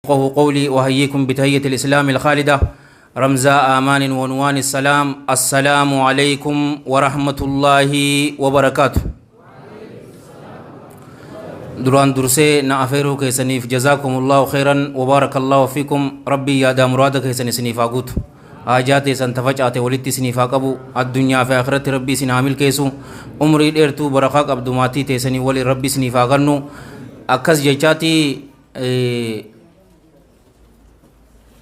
يفقه قولي وأحييكم بتحية الإسلام الخالدة رمز آمان ونوان السلام. السلام عليكم ورحمة الله وبركاته. duraan dursee na afeeruu keessaniif جزاكم الله خيرا وبارك الله فيكم. Rabbii yaada muraada keessan isiniif haa guutu, haajaa teessan tafacaate walitti isiniif haa qabu, addunyaa fi akhiratti Rabbii isin haa milkeessu, umrii dheertuu barakaa qabdu maatii teessanii waliin Rabbi isiniif haa kennu. Akkas jechaati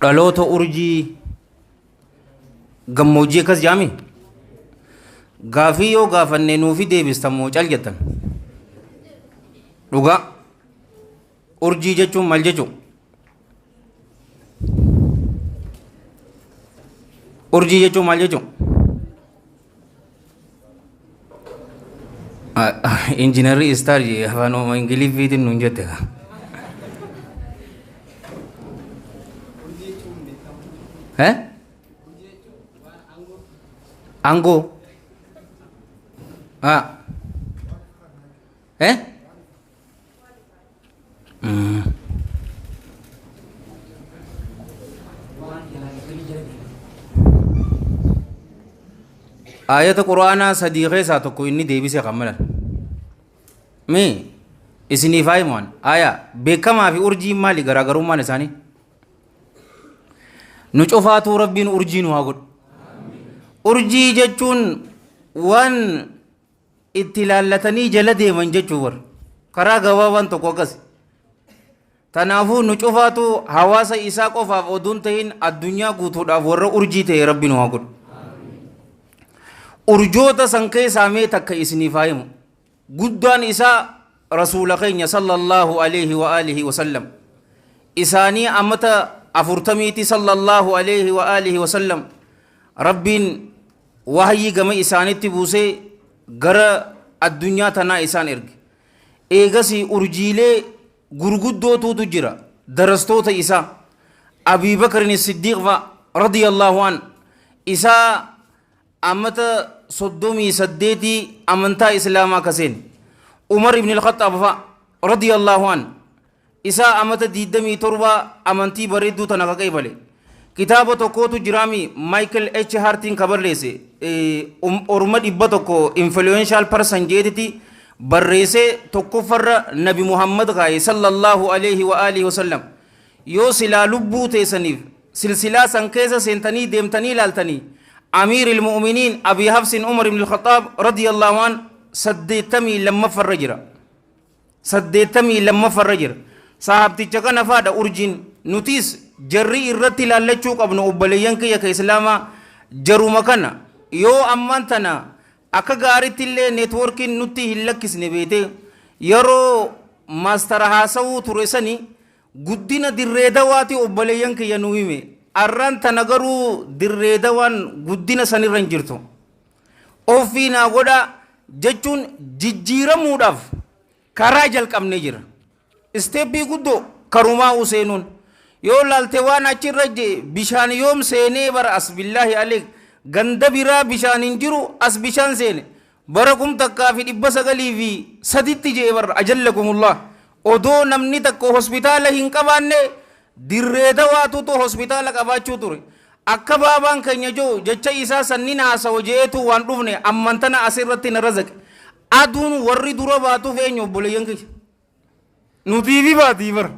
dhaloota urjii gammoojjii akkas jaami gaafii yoo gaafanne nuufi deebistammoo cal jettan. Dhugaa urjii jechuun maal jechuu? Urjii jechuun maal jechuu? Injiinarri istaar jee afaan Ingiliffiitiin nuun jette. Eh? Aangoo? Ah. Eh? Ayata Quraanaa sadii keessaa tokko inni deebisee kan malan. Mee isiniif haa himuwan. Aya beekamaa fi urjiin maali garaagarummaan isaanii? Nu cufaatuu Rabbiin urjii nu haa godhu. Urjii jechuun waan itti ilaallatanii jala deeman jechuu bar. Karaa gabaabaan tokko akkas. Tanaafuu nu cufaatu hawaasa isaa qofaaf oduun ta'in addunyaa guutuudhaaf warra urjii ta'e Rabbi nu haa godhu. Urjoota san keessaa mee takka isiniif haa himu. Guddaan isaa Rasuula keenya صلى الله عليه وآله وسلم. Isaanii amata 40ti صلى الله عليه وآله وسلم. Rabbiin wahyii gama isaanitti buusee gara addunyaa tanaa isaan erge. Eegasii urjiilee gurguddootuutu jira darastoota isaa. Abii Bakrin Siddiiq fa'a رضي الله عنه isaa amata 38 amantaa islaamaa kaseen. Umar ibn al-Khattaab fa'a رضي الله عنه isaa amata 27 amantii bareedduu tana ka qeebale. Kitaaba tokkootu jiraami, Michael H. Hartiin ka barreesse, orma 100 influential person jeetiti barreessee tokkoffarra Nabi Muhammad kaaye صلى الله عليه وآله وسلم. Yoo silaa lubbuu teessaniif silsilaa san keessa seentanii deemtanii ilaaltanii, أمير المؤمنين Abii Hafsin Umar ibn al-Khattaab رضي الله عنه 82ffarra jira. 82ffarra jira. Sahabticha kana faadha urjiin. Nutis jarri irratti ilaallachuu qabnu, obboleeyyan kiyya ka islaamaa, jaruma kana. Yoo ammaan tana akka gaaritti illee networkiin nutti hin lakkisne beete, yeroo maastara haasawuu ture sani guddina Dirree Dawaati obboleeyyan kiyya nu hime. Arraan tana garuu Dirree Dawaan guddina sanirra hin jirtu. Ofii naa godha jechuun jijjiiramuudhaaf karaa jalqabnee jira. Step guddoo karumaa useenuun yoo laalte waan achirra je bishaan yoom seenee bara as? بالله عليك, ganda biraa bishaan hin jiru, as bishaan seene bara 1903tti jee bara. أجلكم الله, odoo namni takka hospitaala hin qabaanne Dirree Dawaatutu hospitaala qabaachuu ture. Akka baabaan keenya jiru jecha isaa sannin haasawa jeetu waan dhufne ammantana asirratti na razaqe. Aduun warri dura baatuuf eenyu, obboleeyyan kiyya? Nutiifi baatii bara.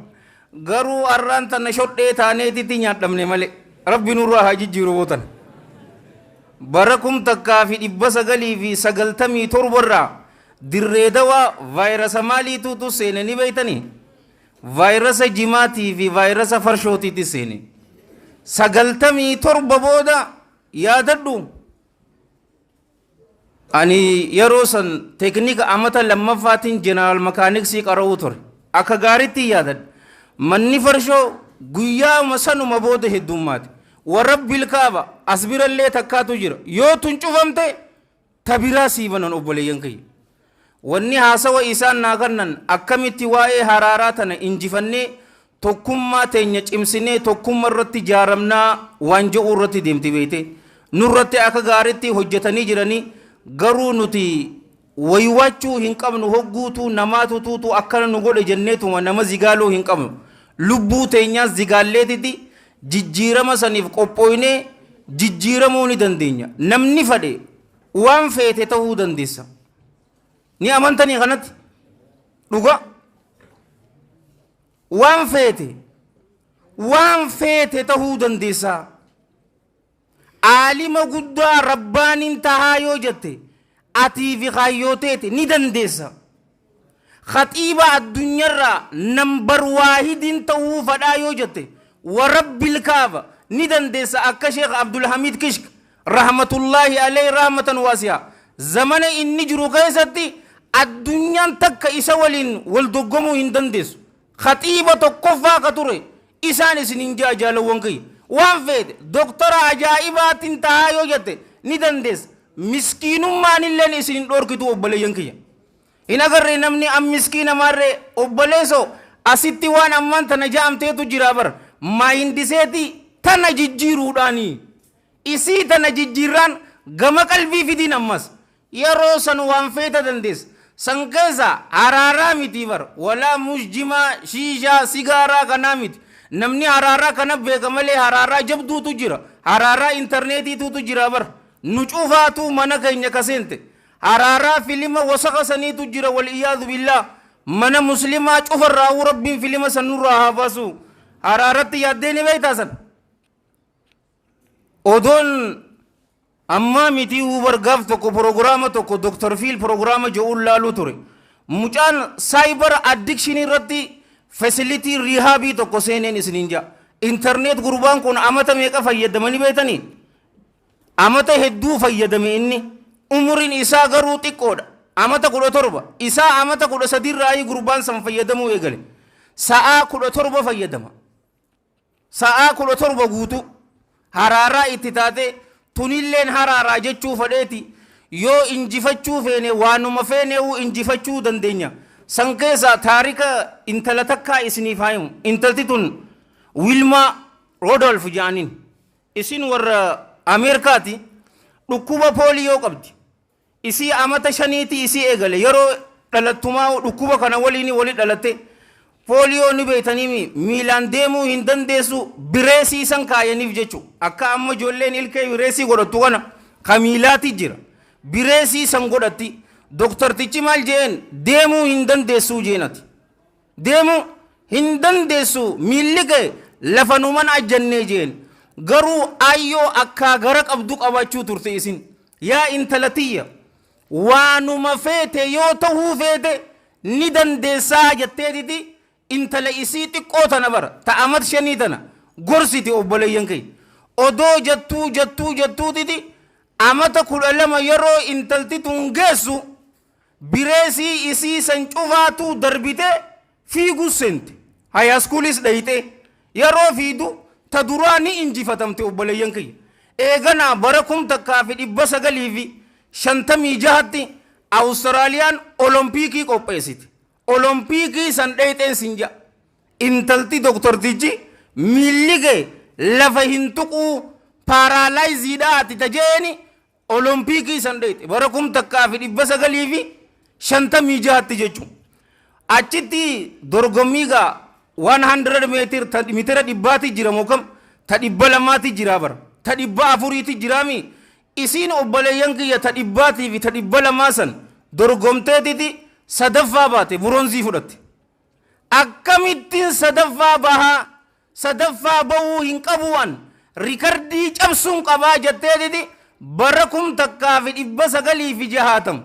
Garuu har'aan tana shodhee taaneetitti nyaadhamne malee Rabbi nurraa haa jijjiiru bootan. Bara 1997rraa Dirree Dawaa vaayirasa maaliituutu seene ni beeytanii? Vaayirasa jimaatii fi vaayirasa farshootiitti seene. 97 booda yaadadhu, ani yeroo san teeknika amata lammaffaatiin general mechanics qara'uu ture. Akka gaariitti yaadadha. Manni farshoo guyyaa sanuma booda heddummaate. ورب الكعبة as birallee takkaatu jira. Yoo tun cufamte tabiraa siibanan. Obboleeyyan kiyya, wanni haasawa isaan naa kannan akkamitti waa'ee haraaraa tana injifannee tokkummaa teenya cimsinee tokkummaa irratti jaaramnaa waan jedhu irratti deemti beeyte. Nurratti akka gaariitti hojjetanii jiranii, garuu nuti waywaachuu hin qabnu. Hogguutuu namaatu tuutu akkana nu godhe jenneetuma nama zigaaluu hin qabnu. Lubbuu teenyaas zigaalleetiti jijjiirama saniif qophooynee jijjiiramuu ni dandeenya. Namni fadhe waan feete ta'uu dandeessa. Ni amantanii kanatti? Dhuga. Waan feete waan feete ta'uu dandeessa. Aalima guddaa rabbaaniin tahaa yoo jette atii fi kaayyoo teete ni dandeessa. Khaxiiba addunyaarraa nambar waahidiin ta'uu fadhaa yoo jette warabbil kaaba ni dandeessa, akka Sheekh Abdulhamid Kishk rahmatullaahi alayhi rahmatan waasi'a. Zamana inni jiru keessatti addunyaan takka isa waliin wal dorgomuu hin dandeessu. Khaxiiba tokkoffaa ka ture isaan isin hin jaa. Jaalawwan kiyya, waan feete doktora ajaa'ibaatiin tahaa yoo jette ni dandeessa. Miskiinummaan illeen isin hin dhorkitu. Obboleeyyan kiyya, hin agarree namni an miskiina maarree? Obboleessoo, asitti waan ammaan tana ja'amteetu jira bar. Mindset tana jijjiiruudhaanii isii tana jijjiirraan gama qalbii fidiin ammas yeroo san waan feeta dandeessa. San keessa haraaraa miti bar, walaa mushjimaa, shiishaa, sigaaraa kanaa miti. Namni haraaraa kana beeka malee haraaraa jabduutu jira, haraaraa intarneetiitutu jira bar. Nu cufaatu mana keenya kaseente haraaraa filima wasaka saniitu jira. Wal iyaadu billaa, mana muslimaa cufarraa'uu Rabbiin filima san nurraa haa baasu. Haraaratti yaaddee ni beektaa? San odoon ammaa miti hubar. Gaaf tokko proogiraama tokko, Dr. Phil proogiraama je'uun laaluu ture. Mucaan cyber addiction irratti facility rehab tokko seeneen isiniin ja'a. Internet gurbaan kun amata meeqa fayyadamanii beetanii? Amata hedduu fayyadame. Inni umuriin isaa garuu xiqqoodha, amata 17. Isaa amata 13rraayii gurbaan san fayyadamuu eegale. Sa'aa 17 fayyadama, sa'aa 17 guutuu. Haraaraa itti taate tunilleen haraaraa jechuu fedheeti. Yoo injifachuu feene, waanuma feeneewu injifachuu dandeenya. San keessa taarika intala takkaa isiniif haa himu. Intalti tun Wilma Rudolph jedhaniin. Isin warra Ameerikaati. Dhukkuba pooliyoo qabdi. Isii amata 5ti isii eegale. Yeroo dhalattumaa dhukkuba kana waliin wali dhalatte. Pooliyoo ni beeytanii, miilaan deemuu hin dandeessu. Brace san kaayaniif jechu. Akka amma ijoolleen ilkee brace godhattu kana ka miilaati jira. Brace san godhatti. Doktartichi maal jeen? Deemuu hin dandeessuu jeenati. Deemuu hin dandeessu, miilli kee lafa numan ajjannee jeen. Garuu ayyoo akkaa gara qabdu qabaachuu turte isin. Yaa intala tiyya, waanuma feete yoo ta'uu feete ni dandeessaa jetteetiti intala isii xiqqoo tana bara ta amat 5 tana gorsiti. Obboleeyyan kee, odoo jettuu jettuu jettuutiti amata 12 yeroo intalti tun geessu, brace isii san cufaatuu darbite, fiiguu seente. High schoolis dhayxe. Yeroo fiidu ta duraa ni injifatamte. Obboleeyyan kiyya, eeganaa bara 1956tti Awustiraaliyaan Olompiikii qopheessite. Olompiikii san dhayxeen sin ja'a. Intalti doktortichi miilli kee lafa hin tuquu, paralyzedha ati tajeeni, Olompiikii san dhayxe bara 1956tti jechuun. Achitti dorgommii gaa 100 meetir, mitira 100ti jira moo kam, ta 200ti jira bara, ta 400ti jiraami. Isiin, obboleeyyan kiyya, ta 100tii fi ta 200 san dorgomteetiti sadaffaa baate, buroonzii fudhatte. Akkamittiin sadaffaa bahaa? Sadaffaa bahuu hin qabuwan, rikardii cabsuun qabaa jetteetiti bara 1960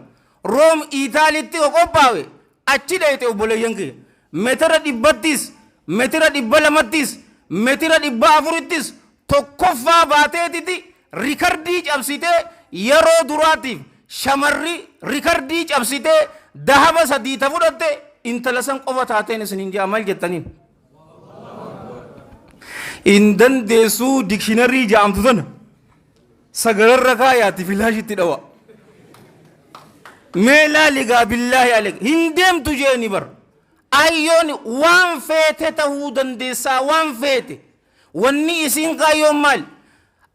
Room Itaalitti qophaa'e achi dhayxe. Obboleeyyan kiyya, meetira 100ttis, meetira 200ttis, meetira 400ttis tokkoffaa baateetiti rikardii cabsitee, yeroo duraatiif shamarri rikardii cabsitee dahaba sadii ta fudhatte intala san qofa taateen isin hin jaa. Maal jettaniin? Hin dandeessuu. Dictionary ja'amtu tana sagalarra kaayaati filaashitti dhawa. Mee laaligaa, billaahi aleek, hin deemtu jeeni bar. Ayyoon waan feete tahuu dandeessaa, waan feete. Wanni isiin kaayyoon maal?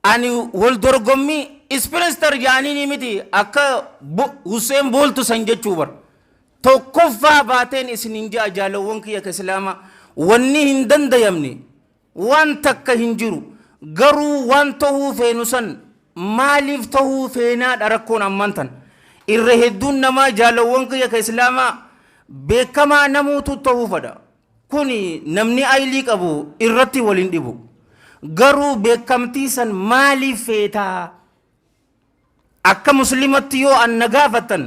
Ani wal dorgommii sprinter jaaniini miti, akka Hussein Booltu san jechuu bar. Tokkoffaa baateen isin hin ja'a. Jaalawwan kiyya ka islaamaa, Wanni hin dandayamne waan takka hin jiru. Garuu waan tahuu feenu san maaliif tahuu feenaadha rakkoon ammaan tan. Irra hedduun namaa jaalawwan kiyya ka islaamaa beekamaa namuutu tahuu fadha. Kuni namni aylii qabu irratti wal hin dhibu. Garuu beekamtii san maaliif feetaa? Akka muslimatti yoo an na gaafattan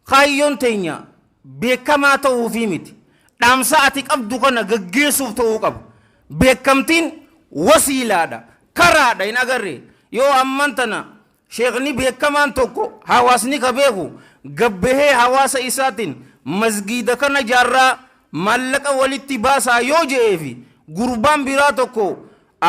kaayyoon teenya beekamaa ta'uufii miti. Dhaamsa ati qabdu kana gaggeessuuf ta'uu qaba. Beekamtiin wasiilaadha. Karaadha hin agarre. Yoo amman tana sheekni beekamaan tokko hawaasni ka beeku gabbahee hawaasa isaatiin masgiida kana jaarraa maallaqa walitti baasaa yoo je'eefi gurbaan biraa tokko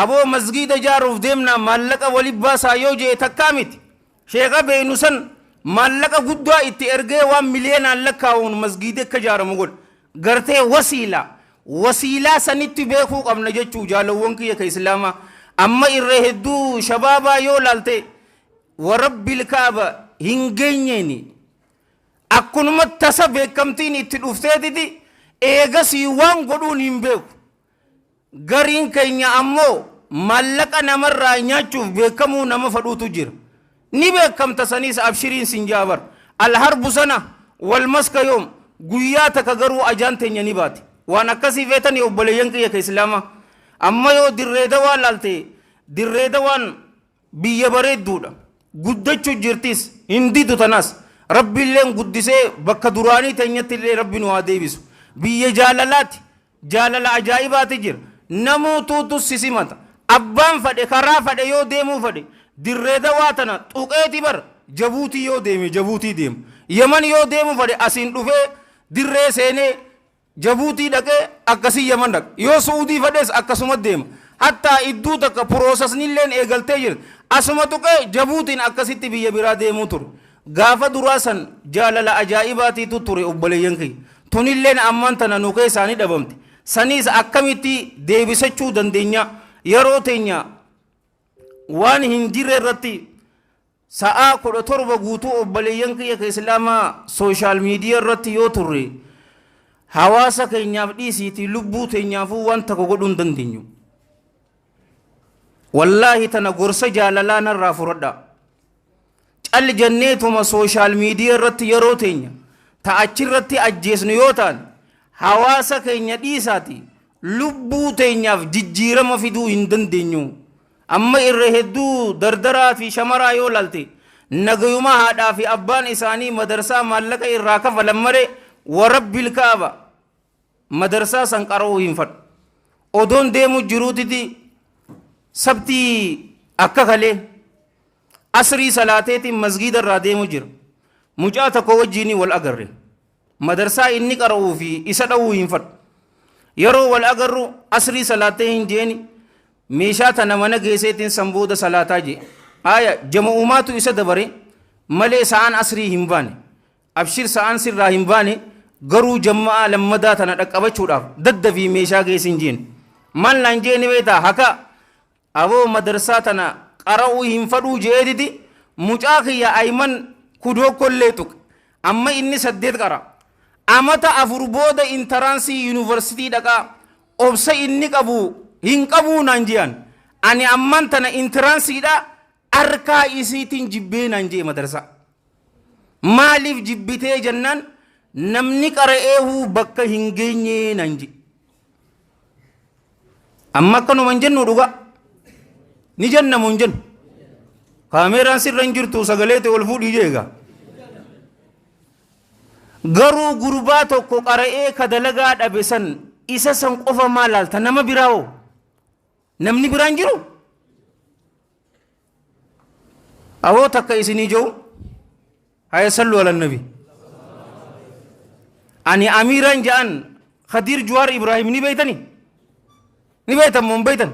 aboo masgiida jaaruuf deemnaa maallaqa walitti baasaa yoo je'e takkaa miti. Sheeka beeynu san maallaqa guddaa itti ergee waan miliyoonaan lakkaa'uun masgiida akka ijaaramu godha. Gartee wasiilaa. Wasiilaa sanitti beekuu qabna jechuu jaalawwan kiyya ka islaamaa. Amma irra hedduu shabaabaa yoo laalte warabbil kaaba hin geenyeeni. Akkunuma tasa beekamtiin itti dhufteetiti eegasii waan godhuun hin beeku. Gariin keenya ammoo maallaqa namarraa nyaachuuf beekamuu nama fadhuutu jira. Ni beekamta saniis abshiriin sin jaabar. Alharbu sana wal maska yoom guyyaa takka garuu ajaan teenya ni baate. Waan akkasii feetanii obboleeyyan kiyya ka islaamaa. Amma yoo dirree dawaa laalte dirree dawaan biyya bareedduudha. Guddachuu jirtis hin didu tanaas. Rabbiilleen guddisee bakka duraanii teenyatti illee rabbi nu haa deebisu. Biyya jaalalaati. Jaalala ajaa'ibaati jira. Namuutuutu si simata. Abbaan fadhe karaa fadhe yoo deemuu fadhe dirree dawaa tana tuqeeti bar Jabuutii yoo deeme Jabuutii deema. Yaman yoo deemuu fadhe asiin dhufee dirree seenee Jabuutii dhaqee akkasii Yaman dhaqa. Yoo Su'uudii fadhes akkasuma deema. Hattaa idduu takka puroosasnilleen eegaltee jirti. Asuma tuqee Jabuutiin akkasitti biyya biraa deemuu ture. Gaafa duraa san jaalala ajaa'ibaatiitu ture obboleeyyan kiyya. Tunilleen ammaan tana nu keessaa ni dhabamte. Saniis akkamitti deebisachuu dandeenya? Yeroo teenya waan hin jirre irratti sa'aa 17 guutuu obboleeyyan kiyya ka islaamaa sooshaal miidiyaa irratti yoo turre hawaasa keenyaaf dhiisiitii lubbuu teenyaafuu waan tokko godhuu hin dandeenyu. Wallaahi tana gorsa jaalalaa narraa fudhadhaa. Cal jenneetuma sooshaal miidiyaa irratti yeroo teenya ta achirratti ajjeesnu yoo taane hawaasa keenya dhiisaati lubbuu teenyaaf jijjiirama fiduu hin dandeenyu. Amma irra hedduu dardaraa fi shamaraa yoo laalte nagayuma haadhaa fi abbaan isaanii madarsaa maallaqa irraa kafalan malee warabbil kaaba madarsaa san qara'uu hin fadhu. Odoon deemu jiruutiti sabtii akka kalee asrii salaateetiin masgiida irraa deemu jira. Mucaa tokko wajjiin wal agarre. Madarsaa inni qara'uu fi isa dha'uu hin fadhu. Yeroo wal agarru asrii salaatee hin jeeni meeshaa tana mana geesseetiin san booda salaataa jee. Haaya jama'umaatu isa dabare malee sa'aan asrii hin baane. Abshir sa'aan sirraa hin baane garuu jama'aa lammadaa tana dhaqqabachuudhaaf daddafii meeshaa geessin jeen. Maal naan jeeni beektaa haka aboo madarsaa tana qara'uu hin fadhuu je'eetiti mucaa kiyya Ayman kudookkollee tuqe. Amma inni 8 qara. Amata 4 booda intaraansii yuunivarsiitii dhaqaa obsa inni qabu hin qabuu naan je'an. Ani ammaan tana intiraansiidha harkaa isiitiin jibbee naan je'e madarsaa. Maaliif jibbitee jennaan namni qara'eehuu bakka hin geenyee naan je'e. Amma akkanuma hin jennu dhugaa. Ni jennamu hin jennu. Kaameeraan sirra hin jirtu sagalee ta'e ol fuudhii jeega. Garuu gurbaa tokko qara'ee ka dalagaa dhabe san isa san qofa maal laalta nama biraa hoo? Namni biraan jiru? Awoo takka isinii jiru haya sallu ala nabi. Ani amiiraan ja'an Khadiir Juwaar Ibraahim ni beeytani? Ni beeytan moo hin beeytan?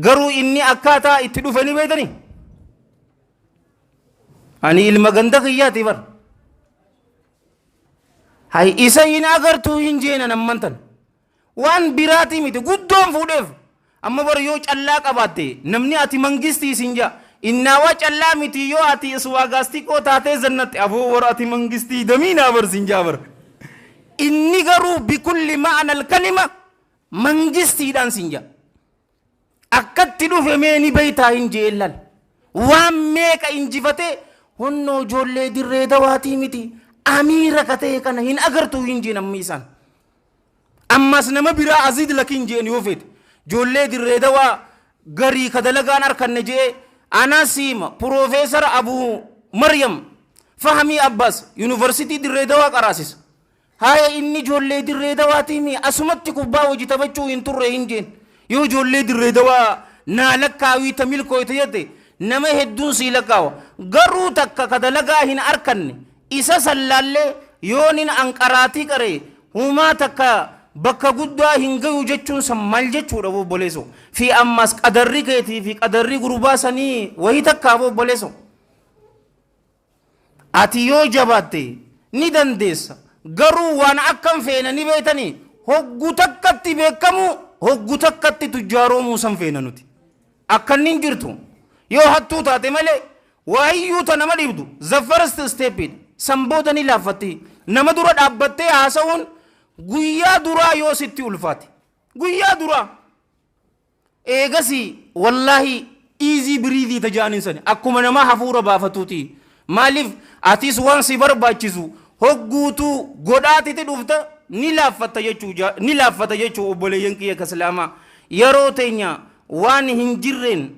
Garuu inni akkaataa itti dhufe ni beeytani? Ani ilma ganda kiyyaati bar. Hay isa hin agartuu hin jeenan amman tan. Waan biraatii miti guddoon fuudheef. Amma bara yoo callaa qabaatte namni ati mangistii isin jaa. Innaawaa callaa miti yoo ati iswaagaastikoo taatee zannatte aboo warra ati mangistii damiinaa bar sin jaa bar. Inni garuu bikulli ma'anal kalima mangistiidhaan sin jedha. Akkatti dhufe mee ni beeytaa hin jeen lal. Waan meeqa injifatee honnoo ijoollee Dirree Dawaatii miti amiira ka ta'e kana hin agartuu hin jeen amma isaan. Ammas nama biraa aziid lakin jeen yoo feete. Ijoollee Dirree Dawaa garii ka dalagaan arkanne je'ee anaa siima Piroofeesara Abuu Maryam Fahamii Abbaas Yuunivarsiitii Dirree Dawaa qaraasisa. Haaya inni ijoollee Dirree Dawaatiimi asumatti kubbaa hojii taphachuu hin turre hin jeen. Yoo ijoollee Dirree Dawaa naa lakkaawii ta milkooyte jette nama hedduun sii lakkaawa. Garuu takka ka dalagaa hin arkanne isa san laallee yoonin an qaraatii qara'e humaa takka bakka guddaa hin gayu jechuun san maal jechuudha obboleeso. Fi ammas qadarri keetii fi qadarri gurbaa sanii wahii takkaaf obboleeso. Ati yoo jabaatte ni dandeessa. Garuu waan akkam feena ni beektanii hoggu takkatti beekamuu hoggu takkatti tujjaaroomuu san feena nuti. Akkanni hin jirtu. Yoo hattuu taate malee waahiyyuu ta nama dhibdu the first step san booda ni laaffatti. Nama dura dhaabbattee haasa'uun guyyaa duraa yoo sitti ulfaate. Guyyaa duraa. Eegasii wallaahi easy breathing ta ja'aniin sani akkuma nama hafuura baafatuuti. Maaliif atis waan si barbaachisu hogguutuu godhaatiti dhufta ni laaffatta jechuu ni laaffata jechuu. Obboleeyyan kiyya islaamaa, yeroo teenya waan hin jirreen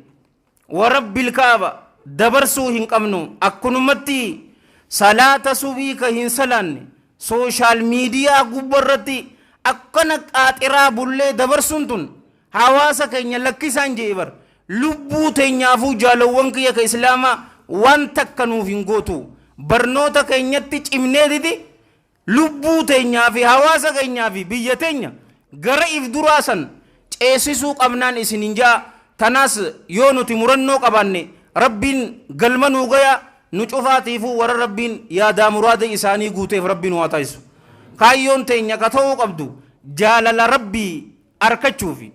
warabbil kaaba dabarsuu hin qabnu. Akkunumatti salaata subii ka hin salaanne social media gubbarratti akkana qaaxiraa bullee dabarsuun tun hawaasa keenya lakkisaan jee bar. Lubbuu teenyaafuu, jaalawwan kiyya ka islaamaa, waan takka nuuf hin gootu. Barnoota keenyatti cimneetiti lubbuu teenyaa fi hawaasa keenyaa fi biyya teenya gara if duraa san ceesisuu qabnaan isin hin jaa. Tanaas yoo nuti murannoo qabaanne Rabbiin galma nuu gaya. Nu cufaatiifuu warra Rabbiin yaadaa muraada isaanii guuteef Rabbiin waa taasisu. Kaayyoon teenya ka ta'uu qabdu jaalala Rabbii arkachuufi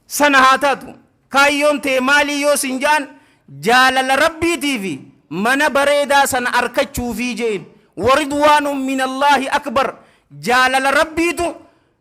sana haa taatu. Kaayyoon tee maalii yoo sin ja'an, jaalala Rabbiitii fi mana bareedaa sana arkachuufii jeen. Waridwaanun minallaahi akbar. Jaalala Rabbiitu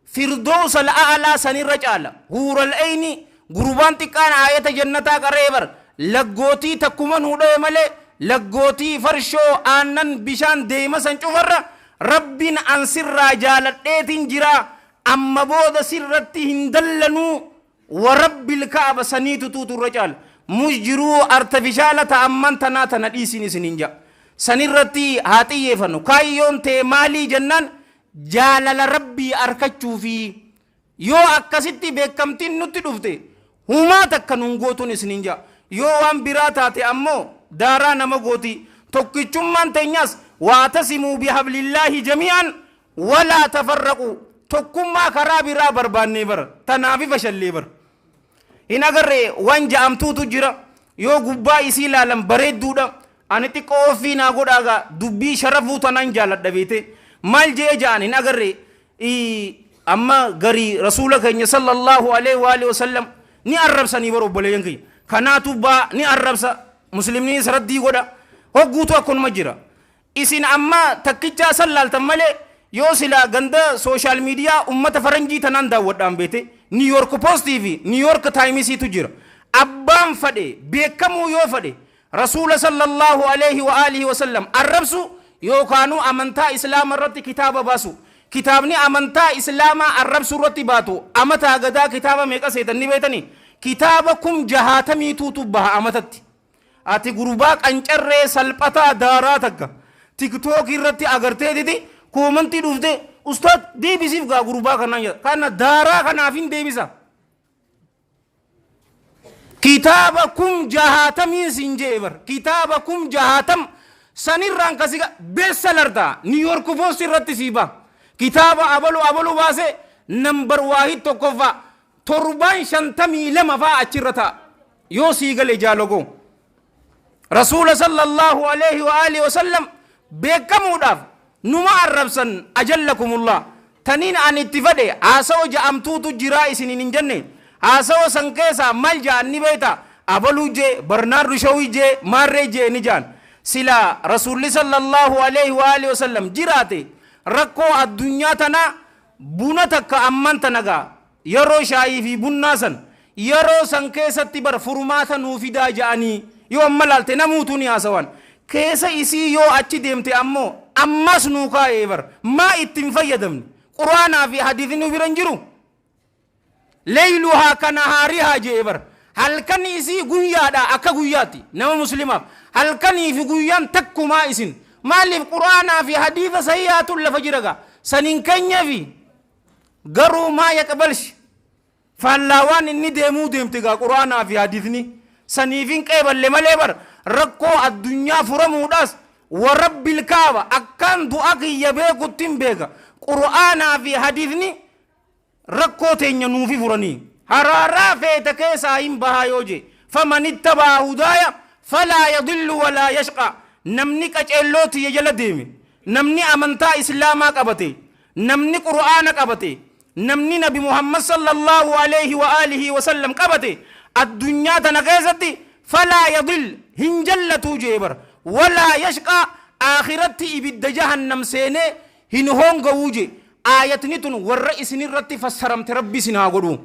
firdoosa la'aalaa sanirra caala. Huural eyni gurbaan xiqqaan aayata jannataa qaree bar laggootii takkuma nuu dhaye malee laggootii farshoo aannan bishaan deema san cufarra Rabbiin an sirraa jaaladheetiin jiraa, amma booda sirratti hin dallanuu warabbil kaaba saniitu tuutu irra caala. Mus jiruu artificial ta amman tanaa tana dhiisin isinin ja'a. Sanirratti haa xiyyeeffannu. Kaayyoon tee maalii jennaan, jaalala Rabbii arkachuu fi yoo akkasitti beekamtiin nutti dhufte humaa takka nun gootuun isinin ja'a. Yoo waan biraa taate ammoo daaraa nama gooti. Tokkichummaan teenyaas واعتصموا بحبل الله جميعا ولا تفرقوا. Tokkummaa karaa biraa barbaannee bara tanaafi fashallee bara hin agarree. Waan ja'amtuutu jira, yoo gubbaa isii ilaalan bareedduudha. Ani xiqqoo ofii naa godhaagaa dubbii sharafuu tanaan jaaladha beete. Maal jee ja'an hin agarree? Amma garii Rasuula keenya sallallahu alaihi wa alihi wasallam ni arrabsanii bara. Obboleeyyan kiyya, kanaatu baa ni arrabsa, muslimni saraddii godha hogguutu akkanuma jira. Isin amma takkichaa san laaltan malee yoo silaa ganda social media ummata faranjii tanaan daawwadhaan beete, New York Postii fi New York Timesiitu jira. Abbaan fadhe beekamuu yoo fadhe Rasuula sallallahu alaihi wa alihi wasallam arrabsu yookaanuu amantaa Islaama irratti kitaaba baasu. Kitaabni amantaa Islaamaa arrabsu irratti baatu amataa gadaa kitaaba meeqa seetan ni beetanii? Kitaaba 60,000tuutu baha amatatti. Ati gurbaa qancarree salphataa daaraa takka TikTokii irratti agarteetiti commentii dhufte, "Ustaad, deebisiif gaa gurbaa kanaan" jedha. Kana daaraa kanaaf hin deebisa. Kitaaba 60,000 siin jee bar. Kitaaba 60,000 sanirraan kasi bestseller ta'a. New York Post irratti sii ba'a. Kitaaba abalu abalu baase number waahid tokkoffaa torbaan 52 faa achirra ta'a. Yoo sii gale jaalogoo. Rasuula sallallahu alaihi wa alihi wasallam beekamuudhaaf numa arrabsan ajallakumullah. Taniin ani itti fedhe haasawa ja'amtuutu jiraa isiniin hin jenne. Haasawa san keessaa maal ja'an ni beekta? Abaluu jee, Barnaardu Shawii jee, maarree jee ni ja'an. Sila Rasuulli sallallahu alaihi wa alihi wasallam jiraate. Rakkoo addunyaa tanaa buna takka amman tana gaa yeroo shaayii fi bunnaa san yeroo san keessatti bar furmaata nuu fidaa ja'anii yoo amma laalte namuutu ni haasawan. Keessa isii yoo achi deemte ammoo ammas nuu kaa'ee bar maa ittiin fayyadamne? Quraanaa fi hadiisni nu bira hin jiru. Leeyluhaa kanahaarihaa jee bar, halkan isii guyyaadha akka guyyaatti nama muslimaaf halkanii fi guyyaan takkumaa. Isin maaliif quraanaa fi hadiisa sahihaatun lafa jira gaa sanin keenyafi garuu maa yaqbalshi faallaa waan inni deemuu deemte gaa quraanaa fi hadiisni saniif hin qeeballe malee bar rakkoo addunyaa furamuudhaas warabbil kaaba akkaan du'a kiyya beekutti hin beeka. Qur'aanaa fi hadiisni rakkoo teenya nuufi furanii haraaraa feete keessaa hin bahaa yoo jee, faman ittabaa hudaaya falaa yadillu walaa yashqa. Namni qaceelloo tiyya jala deeme, namni amantaa islaamaa qabate, namni qur'aana qabate, namni nabi Muhammad sallallahu alaihi wa alihi wa sallam qabate, addunyaa tana keessatti falaa yadil hin jallatuu jee bar, walaa yashqa aakiratti ibidda jahannam seenee hin hongawuu jee. Aayatni tun warra isinirratti fassaramte rabbi isin haa godhu.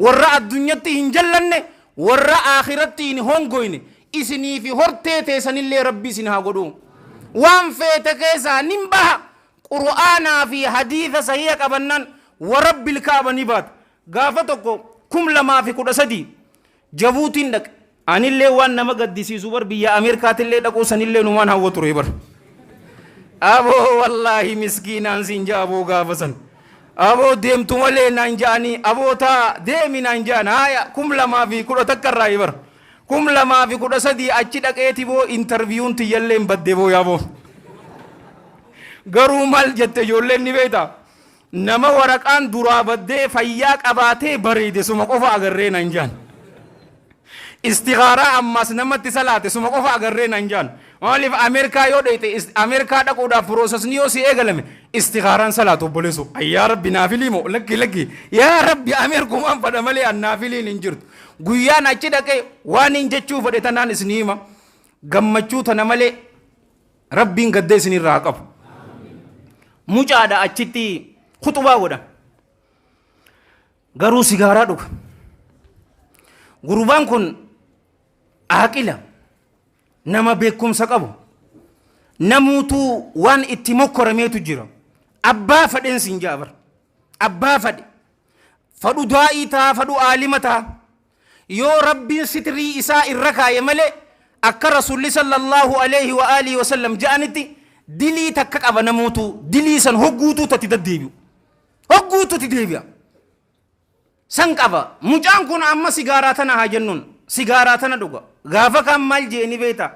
Warra addunyatti hin jallanne, warra aakiratti hin hongoyne isinii fi hortee teessanillee rabbi isin haa godhu. Waan feete keessaa nin baha qur'aanaa fi hadiisa sahiha qabannaan warabbil kaaba ni baata. Gaafa tokko 2013 Jabuutiin dhaqe. Anillee waan nama gaddisiisu bar biyya Ameerikaatillee dhaquu sanillee numaan hawwa ture bar. Aboo wallaahi miskiinaan siin jaaboo gaafa san. Aboo deemtu malee naan ja'anii, aboo taa deemi naan ja'an. Haaya, 2011 irraa bar. 2013 achi dhaqeeti boo interviewun tiyyallee hin badde boo yaaboo. Garuu maal jette ijoolleen ni beekta. Nama waraqaan duraa baddee fayyaa qabaatee bareede suma qofa agarree naan ja'an. Istigaaraa ammas namatti salaate suma qofa agarree naan ja'an. Maaliif Ameerikaa yoo dheeyte, Ameerikaa dhaquudhaaf processni yoo si eegalame istigaaraan salaatu obboleessu. Yaa Rabbi naafilii moo lakki lakki, yaa Rabbi Ameerikumaan fadha malee an naafiliin hin jirtu. Guyyaan achi dhaqee waan hin jechuu fedhe tanaan isin hima. Gammachuu tana malee Rabbiin gaddee isinirraa haa qabu. Mucaadha achitti khuxubaa godha. Garuu sigaaraa dhuga. Gurbaan kun aaqila, nama beekumsa qabu, namuutuu waan itti mokkorameetu jira. Abbaa fadheen siin jaa bar. Abbaa fadhe. Fadhu daa'ii ta'a, fadhu aalima ta'a. Yoo Rabbiin sitrii isaa irra kaaye malee akka Rasuulli sallallahu alaihi wa alihi wa sallam ja'anitti dilii takka qaba namuutuu, dilii san hogguutuu tatti deddeebi'u. Hogguututti deebi'a. San qaba. Mucaan kun amma sigaaraa tana haa jennuun sigaaraa tana dhuga. Gaafa kaan maal jeeni beekta?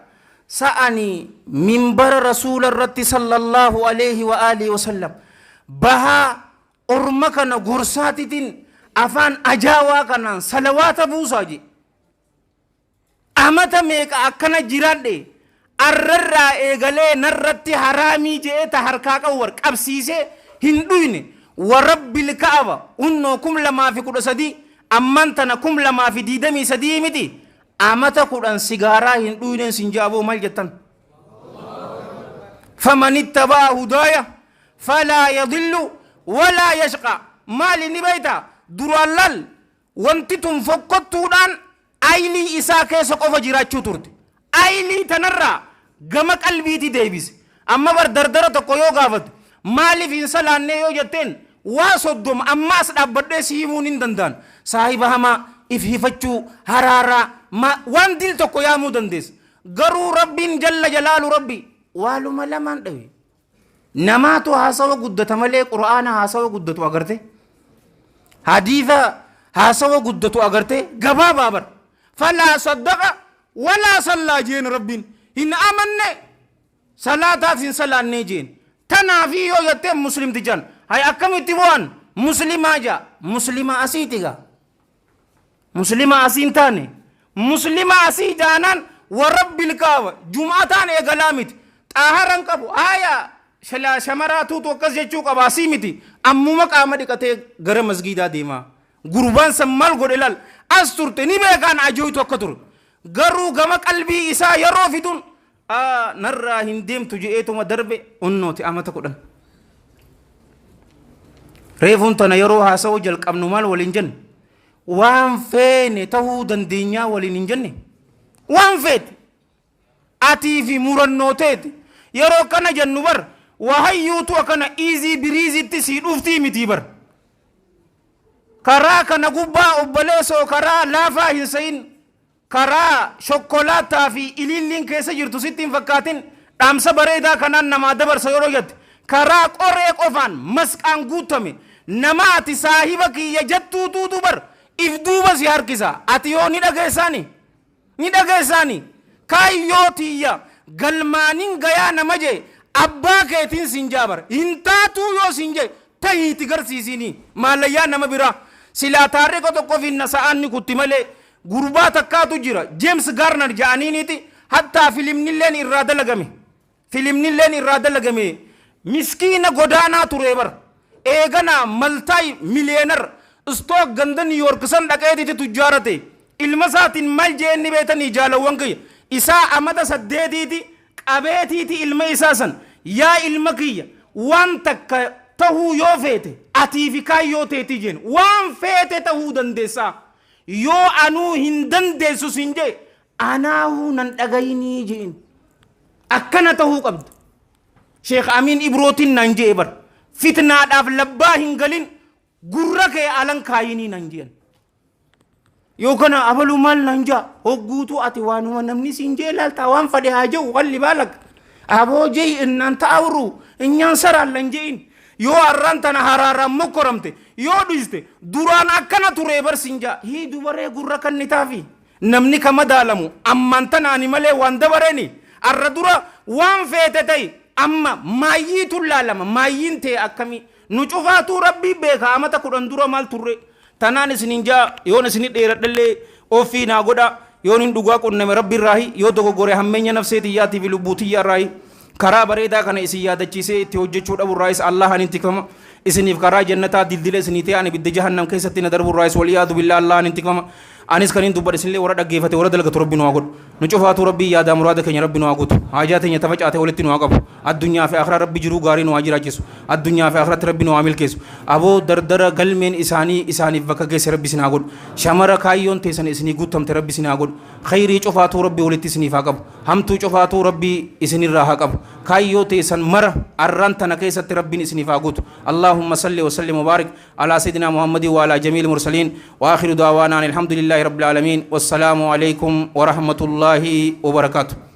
Sa'ani minbara rasuula irratti sallallahu alaihi wa alihi wa sallam bahaa orma kana gorsaatitiin afaan ajaawaa kanaan salawaata buusaa je. Amata meeqa akkana jiraadhe, arrarraa eegalee narratti haraamii je'ee ta harkaa qabu bar qabsiisee hin dhuyne. Warabbil ka'aba unnoo 2013 amman tana 2023 miti, amata 10 sigaaraa hin dhuyneen sin jaaboo maal jettan? Faman ittabaa hudaaya falaa yadillu walaa yashqa. Maal inni beekta duraan lal wanti tun fokkottuudhaan aylii isaa keessa qofa jiraachuu turte. Aylii tanarraa gama qalbiiti deebise. Amma bar dardara tokko yoo gaafatu maaliif hin salaannee yoo jetteen waa 30 amma as dhaabbadhee si himuun hin danda'an. Saahiba hamaa if hifachuu haraaraa waan dil tokko yaamuu dandeessa. Garuu Rabbiin jalla jalaalu Rabbi waaluma lamaan dhawe. Namaatu haasawa guddata malee qura'aana haasawa guddatu agarte, hadiisa haasawa guddatu agarte gabaabaa bar. Falaa saddaqa walaa sallaa jeen, Rabbiin hin amanne, salaataaf hin salaannee jeen. Tanaafi yoo jettee muslimtichaan hay akkamitti bu'an muslimaa jaa, muslima asiiti gaa, muslima asiin taane, muslima asii jaanaan warabbil kaaba jum'ataan eegalaa miti, xaaharan qabu haya shamaraa tuutu akkas jechuu qaba asii miti, ammuma qaama dhiqatee gara masgiidaa deemaa. Gurbaan san maal godhe lal as turte ni beekaan ajooytu akka ture, garuu gama qalbii isaa yeroo fidun narraa hin deemtu je'eetuma darbe. Onnooti amata 10 Reefuun tana yeroo haasa'uu jalqabnu maal waliin jenne? Waan feene tahuu dandeenyaa waliin hin jenne. Waan feete atii fi murannoo teeti. Yeroo kana jennu bar wahayyuutu akkana easy breezytti sii dhuftii mitii bar. Karaa kana gubbaa obboleessoo karaa laafaa hin se'in, karaa shokkolaataa fi ililliin keessa jirtu sitti hin fakkaatin. Dhaamsa bareedaa kanaan namaa dabarsa yeroo jette, karaa qoree qofaan masqaan guutame, nama ati saahiba kiyya jettuutuutu bar if duuba si harkisa. Ati yoo ni dhageessaani, ni dhageessaani, kaayyoo tiyya galmaanin gayaa nama jee abbaa keetiin sin jaabar hin taatuu yoo sin jee tahiiti garsiisini. Maalayyaa nama biraa silaa taarika tokko finna sa'aan ni kutti malee. Gurbaa takkaatu jira, James Garner ja'aniiniti, hattaa filimnilleen irraa dalagame, filimnilleen irraa dalagame. Miskiina godaanaa ture bar, eegana multi millionaire stock ganda New York san dhaqeetiti tujjaarate. Ilma isaatiin maal jeenni beetanii jaalawwan kiyya? Isaa amata 8tiiti qabeetiiti ilma isaa san, "Yaa ilma kiyya, waan takka tahuu yoo feete atii fi kaayyoo teetii jeen waan feete tahuu dandeessaa. Yoo anuu hin dandeessu sin jee anaahuu nan dhagayinii," jeen. Akkana tahuu qabda. Sheekh Amiin Ibrootiin nan jee bar, "Fitnaadhaaf labbaa hin galin, gurra kee alan kaayinii," nan jeen. Yoo kana abaluu maal nan jaa hogguutu ati waanuma namni siin jee laaltaa, waan fadhe haa jedhu qalli baalak aboo jee innaan ta'awru inyaan saraallan je'in. Yoo arraan tana haraaraan mokkoramte yoo dhiste, duraan akkana turee bar siin jaa hii dubaree gurra kannitaafi. Namni ka madaalamu ammaan tanaani malee waan dabareeni arra dura waan feete ta'e amma maayyiitu laalama. Maayyiin ta'e akkamii nu cufaatuu Rabbii beeka. Amata 10 dura maal turre? Tanaan isinin jaa, yoon isini dheeradhallee offii naa godha. Yoon hin dhugaa qunname Rabbi irraahi, yoo dogoggore hammeenya nafsee tiyyaatii fi lubbuu tiyyaa irraahi, karaa bareedaa kana isin yaadachiisee itti hojjechuu dhabu irraayis Allahan hin tikfama. Isiniif karaa jannataa dildila isinii ta'e, ani ibidda jahannam keessatti na darbu irraayis waliyaadu billaa Allahan hin tikfama. Anis kan hin dubbadhe, isinillee warra dhaggeeffate warra dalagatu Rabbi nu haa godhu. Nu cufaatuu Rabbii yaadaa muraada keenya Rabbi nu haa guutu. Haajaa teenya tafacaate walitti nu haa qabu. Addunyaa fi akhiraa Rabbi jiruu gaarii nu haa jiraachisu. Addunyaa fi akhiratti Rabbi nu haa milkeessu. Aboo dardara galmeen isaanii isaaniif bakka geesse Rabbi isin haa godhu. Shamara kaayyoon teessan isinii guutamte Rabbi isin haa godhu. Khayrii cufaatuu Rabbi walitti isiniif haa qabu. Hamtuu cufaatuu Rabbi isinirraa haa qabu. Kaayyoo teessan mara arraan tana keessatti Rabbiin isiniif haa guutu. اللهم صل وسلم وبارك على سيدنا محمد وعلى جميع المرسلين، واخر دعوانا ان الحمد لله رب العالمين، والسلام عليكم ورحمه الله وبركاته.